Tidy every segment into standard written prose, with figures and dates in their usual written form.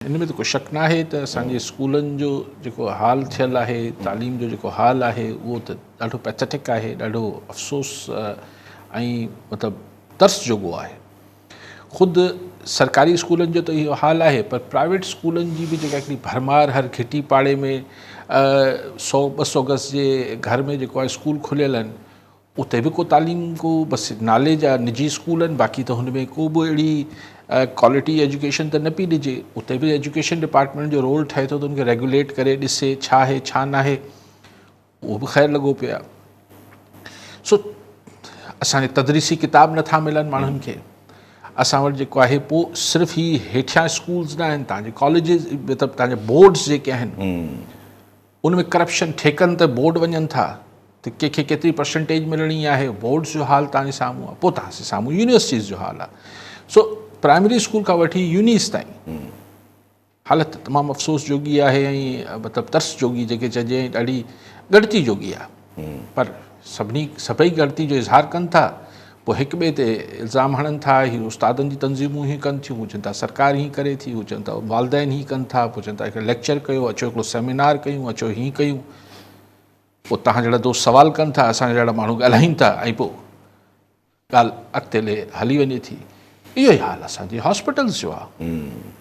ان ۾ ته ڪو شڪ ناهي ته اسان جي اسڪولن جو جيڪو حال ٿيل آهي، تعليم جو جيڪو حال آهي اهو ته ڏاڍو پيٿيٽڪ آهي، ڏاڍو افسوس ۽ مطلب ترس جوڳو آهي. خود سرڪاري اسڪولن جو ته اهو حال آهي پر پرائيويٽ اسڪولن جي به جيڪا هڪڙي ڀرمار هر گهٽي پاڙي ۾ سو ٻه سو گز جي گهر ۾ جيڪو آهي اسڪول کليل آهن اتي به ڪو تعليم ڪو بس نالي جا نجي اسڪول آهن باقي ته هن ۾ ڪو به اهڙي ڪوالٽي ايجوڪيشن ته نه پئي ڏجي اتي به ايجوڪيشن ڊپارٽمينٽ جو رول ٺهي ٿو ته ان کي ريگوليٽ ڪري ڏسي ڇا آهي ڇا ناهي اهو به خير لڳو پيو آهي سو اسانجي تدريسي ڪتاب نٿا ملن ماڻهن کي اسان وٽ جيڪو آهي پوء صرف هي هيٺيان اسڪولز نه آهن تانجي ڪاليجز مطلب تانجي بورڊز جيڪي آهن ان ۾ ڪرپشن ٺيڪن تي بورڊ وڃن ٿا ته ڪنهن کي ڪيتري پرسنٽيج ملڻي آهي بورڊز جو حال توهان جي سامهون آهي پوء توهان جي سامهون يونيورسٽيز جو حال آهي سو پرائمري اسڪول کان وٺي يونيز تائين حالت تمام افسوس جوڳي آهي ۽ مطلب ترس جوڳي جيڪي چئجي ۽ ڏاڍي ڳڻتي جوڳي آهي پر سڀني سڀئي ڳڻتي جو اظهار ڪن ٿا، پوء هڪ ٻئي تي الزام هڻن ٿا، هي استادن جي تنظيمون هي ڪن ٿيون، هو چون ٿا سرڪار هي ڪري ٿي، هو چون ٿا والدين هي ڪن ٿا، پوء چون ٿا هڪڙو ليڪچر ڪيو، اچو هڪڙو سيمينار ڪيون، اچو هي ڪيون، پوء توهان جهڙا دوست سوال ڪن ٿا، اسان جهڙا ماڻهو ڳالهائين ٿا ۽ پوء ڳالهه اڳتي هلي وڃي ٿي. اهو ئي حال اسان جي هاسپيٽلز جو آهي،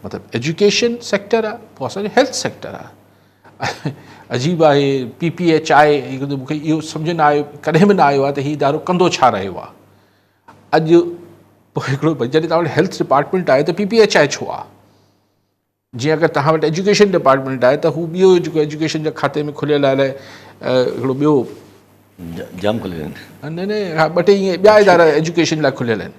مطلب ايجوڪيشن سيڪٽر آهي، پوء اسان جو هيلٿ سيڪٽر آهي. عجيب آهي پي پي ايڇ I مون کي اهو سمجهه نه آيو ڪڏهن به نه آيو آهي ته هي ادارو ڪندو ڇا رهيو آهي. اڄ پوء هڪڙو جڏهن توهان وٽ هيلٿ ڊپارٽمينٽ آهي ته پي پي ايڇ I ڇو آهي؟ جيئن اگر توهان وٽ ايجوڪيشن ڊپارٽمينٽ آهي ته هو ٻيو جيڪو ايجوڪيشن جي کاتي ۾ کليل آهي هڪڙو ٻيو جام کليل آهن نه نه ها ٻه ٽي ائين ٻيا ادارا ايجوڪيشن لاء کليل آهن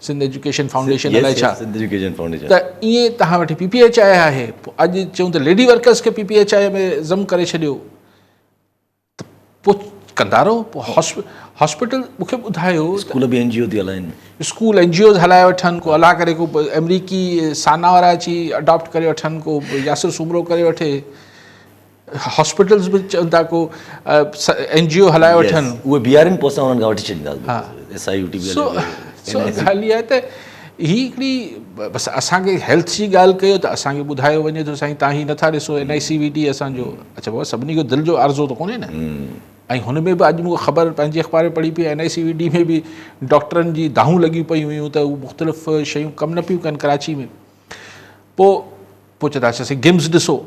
سنڌ ايجوڪيشن فائونڊيشن الائي ڇا سنڌ ايجوڪيشن فائونڊيشن ته ائين توهان وٽ پي پي ايڇ I آهي پوء اڄ چئون ته ليڊي ورڪرز کي پي پي ايڇ I ۾ ضم ڪري ڇڏيو ته پوء ڪندا رهو پوء هاسپيٽل مون کي ٻڌايو اسڪول به اين جي او ٿي هلائن اسڪول اين جي اوز هلائي وٺن ڪو الله ڪري ڪو آمريڪي سانا وارا اچي اڊاپٽ ڪري وٺن ڪو ياسر سومرو ڪري وٺي هاسپيٽلز به چون ٿا ڪو اين جي او هلائي وٺن اهي بي آر اين پوسٽا انهن کان وٺي ڇڏيندا ايس I U ٽي سو سو ڳالهه اها آهي ته هي هڪڙي بس اسان کي هيلٿ جي ڳالهه ڪيو ته اسان کي ٻڌايو وڃي ٿو سائين تان هي نٿا ڏسو N I C V D اسان جو اڇا بابا سڀني کي دل جو عارضو ته ڪونهي نه ۽ هن ۾ به اڄ مون کي خبر پنهنجي اخبار ۾ پڙهي پئي N I C V D ۾ به ڊاڪٽرن جي دانهون لڳيون پيون هيون ته هو مختلف شيون ڪم نه پيون ڪن ڪراچي ۾ پوء پوء چوندا اڇا سائين گمز ڏسو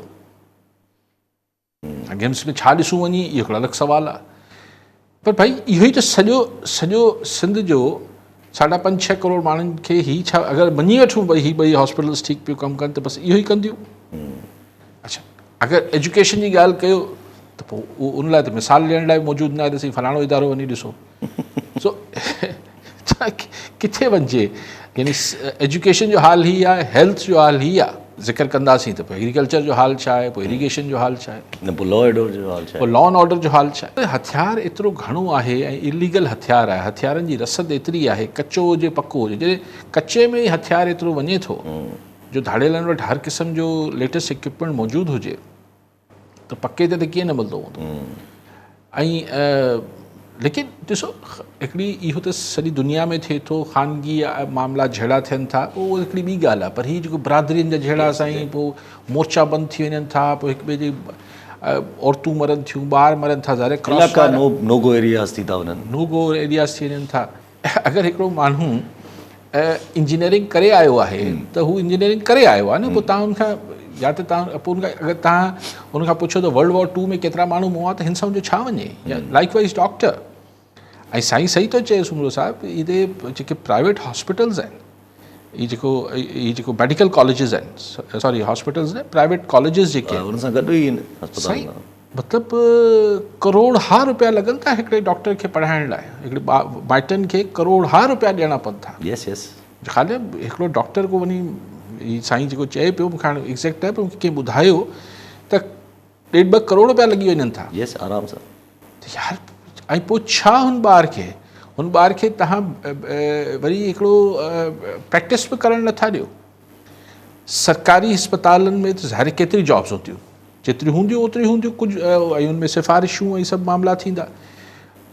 گيمز ۾ ڇا ڏسون وڃي اهو هڪڙو الڳ سوال آهي پر ڀائي اهو ئي ته سڄو سڄو سنڌ جو ساڍا پنج ڇهه ڪروڙ ماڻهن کي هي ڇا اگر مڃي وٺون ڀئي هي ٻئي هاسپيٽلس ٺيڪ پيو ڪم ڪن ته بس اهو ئي ڪنديون اڇا اگر ايجوڪيشن جي ڳالهه ڪيو ته پوء اهو ان لاء ته مثال ڏيڻ لاء موجود نه آهي ته سائين فلاڻو ادارو وڃي ڏسو سو ڪٿي وڃجي يعني ايجوڪيشن جو حال هي آهي هيلٿ جو حال هي آهي ذڪر ڪنداسين ته پوء ايگريڪلچر جو حال ڇا آهي پوء اريگيشن جو حال ڇا آهي نه پوء لا آرڊر جو حال ڇا آهي پوء لا اينڊ آرڊر جو حال ڇا آهي هٿيار ايترو گهڻو آهي ۽ اليگل هٿيار آهي هٿيارن جي رسد ايتري آهي ڪچو هجي پڪو هجي جڏهن ڪچي ۾ ئي هٿيار ايترو وڃي ٿو جو ڌاڙيلن وٽ هر قسم جو ليٽيسٽ اڪوپمينٽ موجود هجي ته پڪي تي ته ڪيئن نه ملندو هوندو ۽ ليڪن ڏسو هڪڙي اهو ته سڄي دنيا ۾ ٿئي ٿو خانگي معاملا جهيڙا ٿين ٿا پوء اهو هڪڙي ٻي ڳالهه آهي پر هي جيڪو برادرين جا جهيڙا سائين پوء مورچا بند ٿي وڃن ٿا پوء هڪ ٻئي جي عورتون مرن ٿيون ٻار مرن ٿا ظاهر علائقا نو گو ايرياز ٿي ٿا وڃن نو گو ايرياز ٿي وڃن ٿا اگر هڪڙو ماڻهو انجنيئرنگ ڪري آيو آهي ته هو انجنيئرنگ ڪري آيو آهي نه پوء تان ان کان يا ته تان پوء ان کان اگر تان ان کان پڇو ته ورلڊ وار ٽو ۾ ڪيترا ماڻهو مئا ته هن سان جو ڇا وڃي يا لائڪ وائز ڊاڪٽر ۽ سائين صحيح ٿو چئي سومرو صاحب هتي جيڪي پرائيويٽ هاسپيٽلز آهن هي جيڪو هي جيڪو ميڊيڪل ڪاليجز آهن سوري هاسپيٽلز نه پرائيويٽ ڪاليجز جيڪي آهن ان سان گڏ ئي اسپتال مطلب ڪروڙ ها روپيا لڳن ٿا هڪڙي ڊاڪٽر کي پڙهائڻ لاء هڪڙي مائٽن کي ڪروڙ ها روپيا ڏيڻا پون ٿا يس يس خالي هڪڙو ڊاڪٽر کو وڃي هي سائين جيڪو چئي پيو مونکي هاڻي ايگزيڪٽ نه پر مونکي ڪنهن ٻڌايو ته ڏيڍ ٻه ڪروڙ روپيا لڳي وڃن ٿا يس آرام سان ته يار ۽ پوء ڇا هن ٻار کي هن ٻار کي تهان وري هڪڙو پريڪٽس به ڪرڻ نٿا ڏيو سرڪاري اسپتالن ۾ ته ظاهر ڪيتري جابس هونديون جيتريون هونديون اوتريون هونديون ڪجهه ۽ ان ۾ سفارشون ۽ سڀ معاملا ٿيندا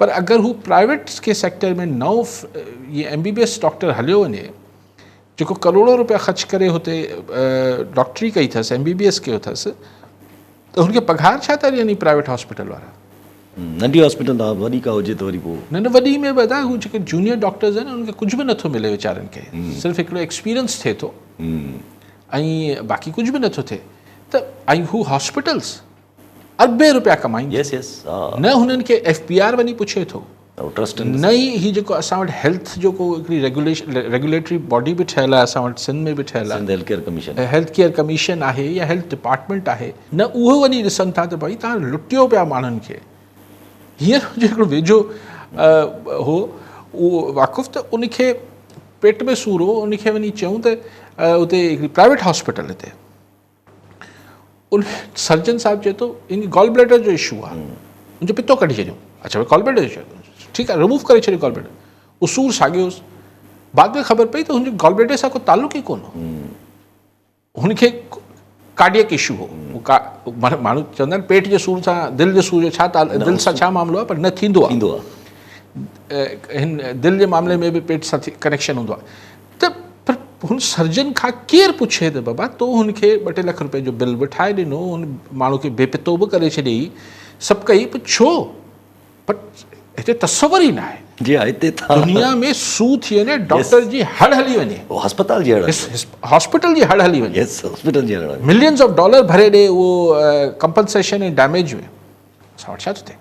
پر اگر هو پرائيويٽ کي سيڪٽر ۾ نئون M B B S doctor هليو وڃي جيڪو ڪروڙون روپيا خرچ ڪري هتي ڊاڪٽري ڪئي اٿس، ايم بي بي ايس ڪيو اٿس، ته هن کي پگهار ڇا ٿا ڏين هي پرائيويٽ هاسپيٽل وارا؟ ننڍي هاسپيٽل ته وڏي ڪا هجي ته وري پوء. نه نه وڏي ۾ به ادا هو جيڪي جونيئر ڊاڪٽرز آهن انهن کي ڪجهه به نٿو ملي ويچارن کي، صرف هڪڙو ايڪسپيرينس ٿئي ٿو ۽ باقي ڪجهه به نٿو ٿئي ته ۽ هو هاسپيٽلز اربين روپيا ڪمائين يس يس نه هنن کي ايف بي آر وڃي پڇي ٿو نه ئي هي جيڪو اسان وٽ هيلٿ جو ڪو هڪڙي ريگوليشن ريگوليٽري باڊي به ٺهيل آهي اسان وٽ سنڌ ۾ به ٺهيل آهي Sindh health care commission health care commission آهي يا هيلٿ ڊپارٽمينٽ آهي نه اهو وڃي ڏسن ٿا ته ڀائي توهان لٽيو پيا ماڻهن کي هينئر منهنجو هڪڙو ويجهو هو اهو واقف ته ان کي پيٽ ۾ سور هو ان کي وڃي چيون ته اتي هڪڙي پرائيويٽ هاسپيٽل هتي ان سرجن صاحب چئي ٿو ان گال بليڊر جو اشو آ ان جو پتو ڪڍي ڇڏيو اڇا گال بليڊر جو اشو ٺيڪ آ ريموو ڪري ڇڏيو گال بليڊر اهو سور ساڳيو هوس بعد ۾ خبر پئي ته هن جو گال بليڊر سان ڪو تعلق ئي ڪونه هو هن کي ڪارڊيڪ اشو هو ماڻهو چوندا آهن پيٽ جي سور سان دل جي سور جو ڇا تعلق دل سان ڇا معاملو آهي پر نه ٿيندو آهي ٿيندو آهي هن دل جي معاملي ۾ به پيٽ سان ڪنيڪشن هوندو آهي ته پر هن سرجن کان ڪير پڇي ته بابا تو هن کي ٻه ٽي لک روپين جو بل به ٺاهي ڏنو، هن ماڻهو کي بي پتو به ڪري ڇڏيئي، سڀ ڪئي پر ڇو؟ پر هتي تصور ئي ناهي. جي ها هتي ته دنيا ۾ سو ٿي وڃي ڊاڪٽر جي هڙ هلي وڃي. هسپتال جي هڙ هلي وڃي. هاسپيٽل جي هڙ هلي وڃي. يس هاسپيٽل جي هڙ هلي وڃي. ملينز آف ڊالر ڀري ڏي اهو ڪمپنسيشن ۽ ڊيميج ۾. اسان وٽ ڇا ٿو ٿئي؟